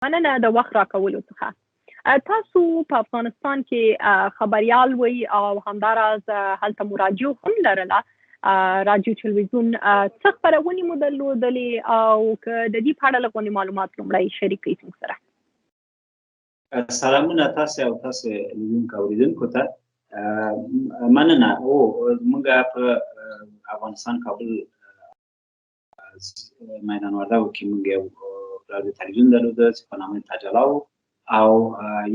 مننه د وخت راکولو څخه. تاسو په افغانستان کې خبریال وئ او همداراز هلته مو راډیو هم لرله، راډیو تلویزیون، څه خپرونې مو درلودلې او که د دې په اړه لږ غوندې معلومات لومړی شریک کړئ زموږ سره؟ سلامونه تاسو او تاسو لیدونکو اوریدونکو ته مننه. او موږ په افغانستان کابل میدان وردګو کې موږ یو راډیو تلویزیون درلوده چې په نامه تجلا و، او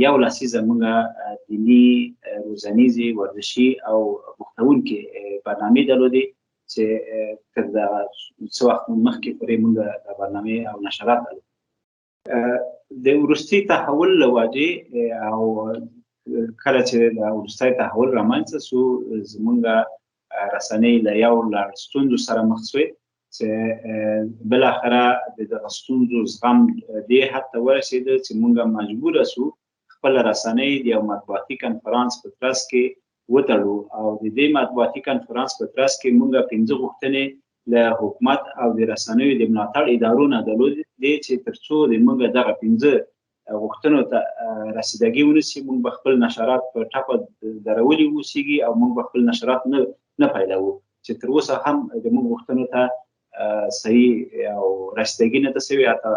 یو لسیزه موږ دیني، روزنیزې، ورزشي او بوختوونکې برنامې درلودې چې تر دغه څه وخت مخکې پورې موږ دا برنامې او نشرات درلودل. د وروستي تحول له وجې او کله چې د وروستی تحول رامنځته سو، زمونږ رسنۍ له یو لړ ستونزو سره مخ سوې چې بالاخره د دغه ستونزو زغم دې حد ته ورسېده چې مونږ مجبوره سو خپل رسنۍ د یو مطبوعاتي کنفرانس په ترڅ کې وتړو. او د دې مطبوعاتي کنفرانس په ترڅ کې مونږ 5 غوښتنې له حکومت او د رسنیو د ملاتړ ادارو نه درلودې چې تر څو د مونږ دغه 5 غوښتنو ته رسیدګي ونیسي، مونږ به خپل نشرات په ټپه درولي اوسیږي او مونږ به خپل نشرات نه پیلوو، چې تر اوسه هم د مونږ غوښتنو ته صحیح او رسیدګي نه ده سوې، حتی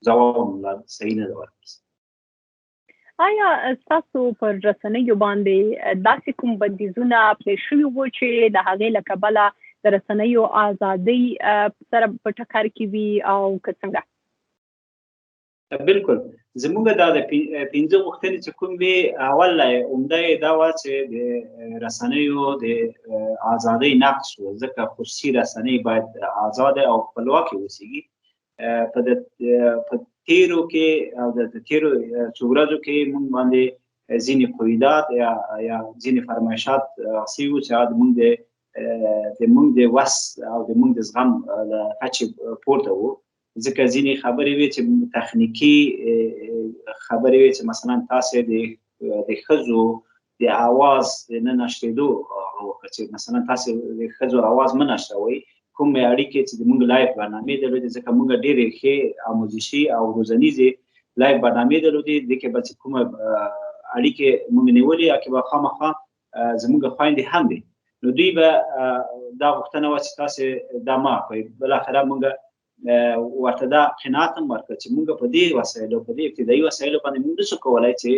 ځواب هم لا صحیح نه ده ورکړل. آیا ستاسو پر رسنیو باندې داسې کوم بندیزونه پلي شوي وو چې د هغې له کبله د رسنیو ازادۍ سره په ټکر کې وي او که څنګه؟ بالکل، زموږ دا د 5 غوښتنې چې کوم وي، اول عمده یې دا وه چې د رسنیو د ازادۍ نقص و، ځکه خصوصي رسنۍ باید ازاده او خپلواکې اوسېږي. په تیرو کې او د تیرو څو ورځو کې موږ باندې ځینې قیودات یا ځینې فرمایشات سوي وو چې هغه د موږ د وس او د موږ د زغم له کچې پورته وو، ځکه ځینې خبرې وې چې تخنیکي خبرې وې چې مثلا تاسې د ښځو د اواز د نه نشرېدو هغه وکړه چې مثلا تاسې د ښځو اواز مه نشروئ، کومې اړیکې چې د موږ live برنامې درلودې، ځکه موږ ډېرې ښې آموزشي او روزنیزې live برنامې درلودې، دې کې به چې کومه اړیکې موږ نیولې هغه کې به خامخا زموږ خویندې هم وي، نو دوی به دا غوښتنه وه چې تاسې دا مه کوئ. بالاخره موږ ورته دا قناعت هم ورکړ چې موږ په دې وسایلو، په دې ابتدایي وسایلو باندې موږ نشو کولی چې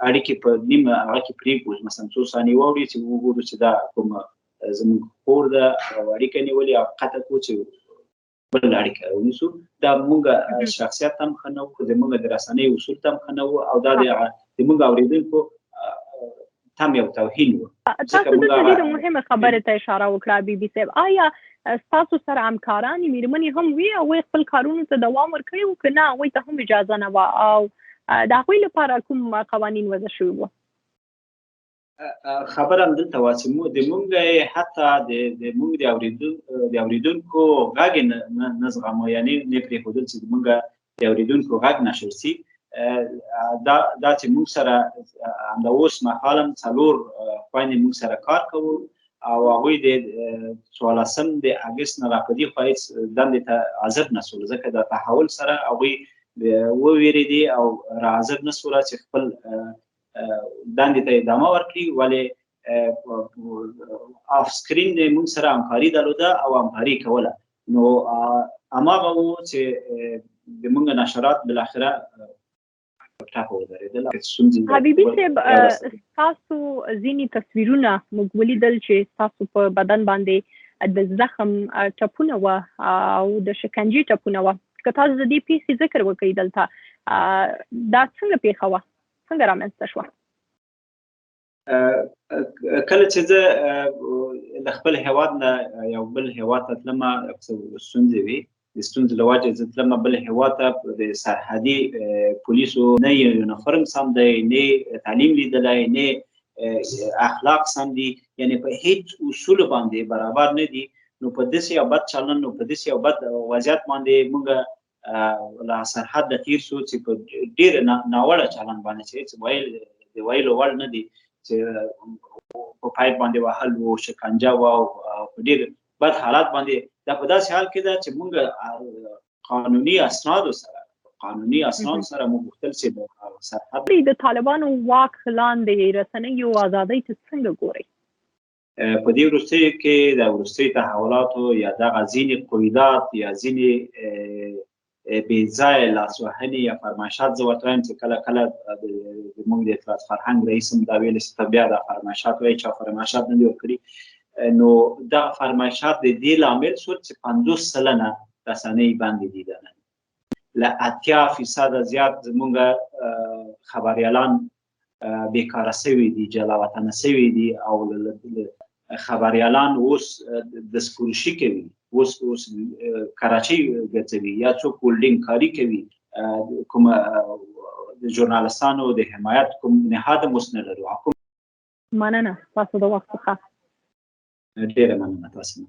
اړیکې په نیم هغه کې پرېږدو، مثلا څو ثانیې واوري چې وګورو چې دا کومه زموږ خور ده او اړیکه نیولې او قطع کړو چې بل اړیکه ونیسو. دا موږ شخصیت هم ښه نه وو، زموږ د رسنۍ اصول ته هم ښه نه وو، او دا د موږ اورېدونکو تم یو توهین و. تاسو دلته ډېره مهمه خبره ته اشاره وکړه بي بي صاحب، آیا ستاسو سره همکارانې میرمنې هم وي او هغوی خپل کارونو ته دوام ورکړي وو که نه هغوی ته هم اجازه نه وه او د هغوی لپاره کوم قوانین وضع شوي وو؟ خبره هم دلته وه چې د مونږ حتی د مونږ د اورېدونکو غږ نه زغمو، یعنې نه پرېښودل چې د مونږ د اورېدونکو غږ نشر سي. دا چې مونږ سره همدا اوس مهال هم 4 خویندې مونږ سره کار کوو او هغوی د 14 د اګست نه را په دې خوا هېڅ دندې ته حاضر نه سول، ځکه د تحول سره هغوی ووېرېدې او را حاضر نه سول چې خپل دندې ته ادامه ورکړي. ولې off screen مونږ سره همکاري درلوده او همکاري کوله، نو هماغه و چې د مونږ نشرات بالاخره ټپه ودرېدل. حبیبي صاحب، ستاسو ځینې تصویرونه موږ ولیدل چې ستاسو په بدن باندې د زخم ټپونه وه او د شکنجې ټپونه وه، که تاسو د دې پیښې ذکر وکړئ دلته، دا څنګه پیښه وه، څنګه رامنځته شوه؟ کله چې زه له خپل هیواد نه یو بل هیواد ته تلم، څه ستونزې وې، د ستونزو له وجې زه تلم بل هیواد ته، د سرحدي پولیسو نه یونیفرم سم دی، نه تعلیم لیدلی، نه اخلاق سم دي، یعنې په هیڅ اصول باندې برابر نه دي. نو په داسې یو بد چلن، نو په داسې یو بد وضعیت باندې موږ له سرحد تیر سو چې په ډېر ناوړه چلن باندې چې هېڅ د ویلو وړ نه دي، چې په پایپ باندې وهل و، شکنجه وه او په ډېر بد حالت باندې. دا په داسې حال کې ده چې موږ قانوني اسنادو سره، قانوني اسناد سره موږ غوښتل چې د سرحد د طالبانو واک لاندې رسنیو ازادۍ ته څنګه ګورئ؟ په دې وروستیو کې د وروستیو تحولاتو یا دغه ځینې قیودات یا ځینې بې ځایه لاسوهنې یا فرمایشات، زه ورته وایم چې کله کله زموږ د اطلاعات فرهنګ رئیس هم دا ویل چې ته بیا دا فرمایشات وایې، چا فرمایشات نه دي ورکړي. نو دغه فرمایشات د دې لامل شول چې 50% رسنۍ بندې دي. دننه له 80% زیات زموږ خبریالان بیکاره سوي دي، جلا وطنه سوي دي، او خبریالان اوس دستفروشي کوي، اوس اوس کراچۍ ګرځوي یا څوک هولډینګ کاري کوي. کوم د ژورنالستانو د حمایت کوم نهاد هم اوس نه لرو. مننه تاسو د وخت څخه. ډېره مننه تاسو.